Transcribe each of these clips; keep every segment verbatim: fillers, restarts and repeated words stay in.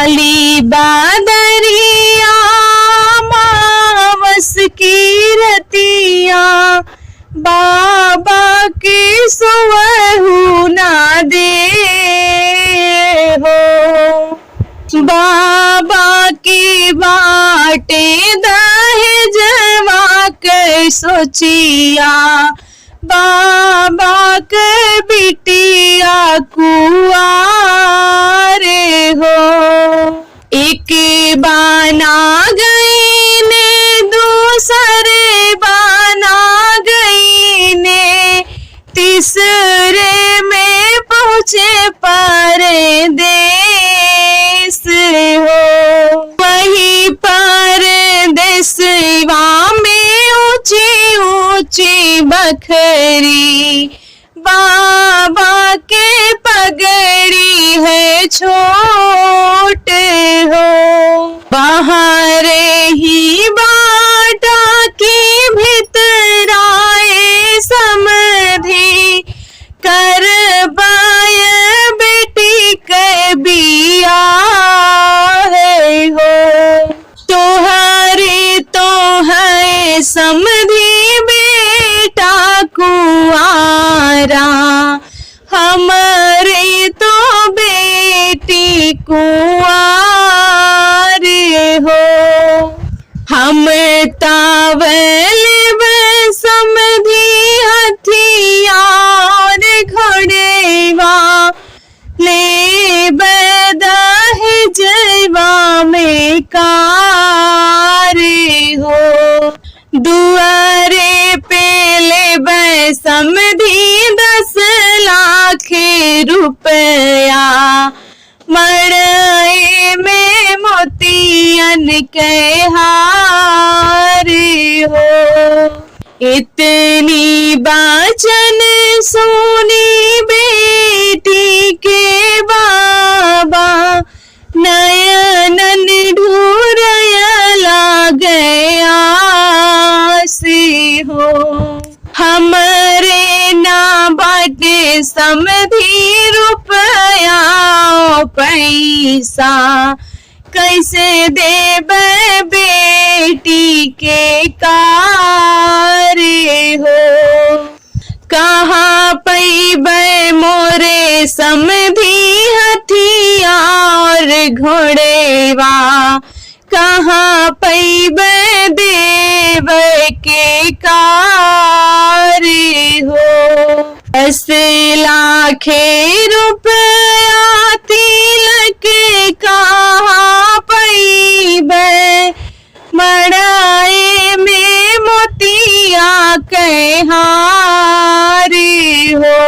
काली बादरिया मावस की रतिया, बाबा के सोवहु ना दे हो। बाबा के बाटे दहेजवा के सोचिया, बाबा के बिटिया कुआर हो। एक बाना गईने, दूसरे बाना गईने, तीसरे में पहुँचे परदेस हो। वही परदेसवा में ऊँची ऊँची बखरी, बाबा के पगड़ी है छोट हो। बाहर ही बाटा के भीतराए समधी, करबाय बेटी के बियाह हो। तोहरे तोहरे समधी बेटा कुआरा, हमरे तो बेटी कुआर हो। हम तावल समधी हथिया और घोड़ेवा, लेब दहेजवा में कार हो। दुआरे पे लेब समधी दस लाख रुपया, मड़ई में मोतियन के हार हो। इतनी बाचन सुनी बेटी के बाबा, नयनन ढूरय लागे आस हो। हमरे ना बाटे समधी रुपया पैसा, कैसे देब बेटी के कार हो। कहाँ पैबै मोरे समधी हथिया और घोड़ेवा, कहाँ पैबै देव के कार हो। दस लाख रुपया तिलक कहाँ पैबै, मड़ई में मोतिया के हार हो।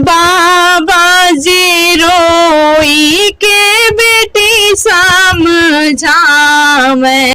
बाबा जी रोई के बेटी समझावे,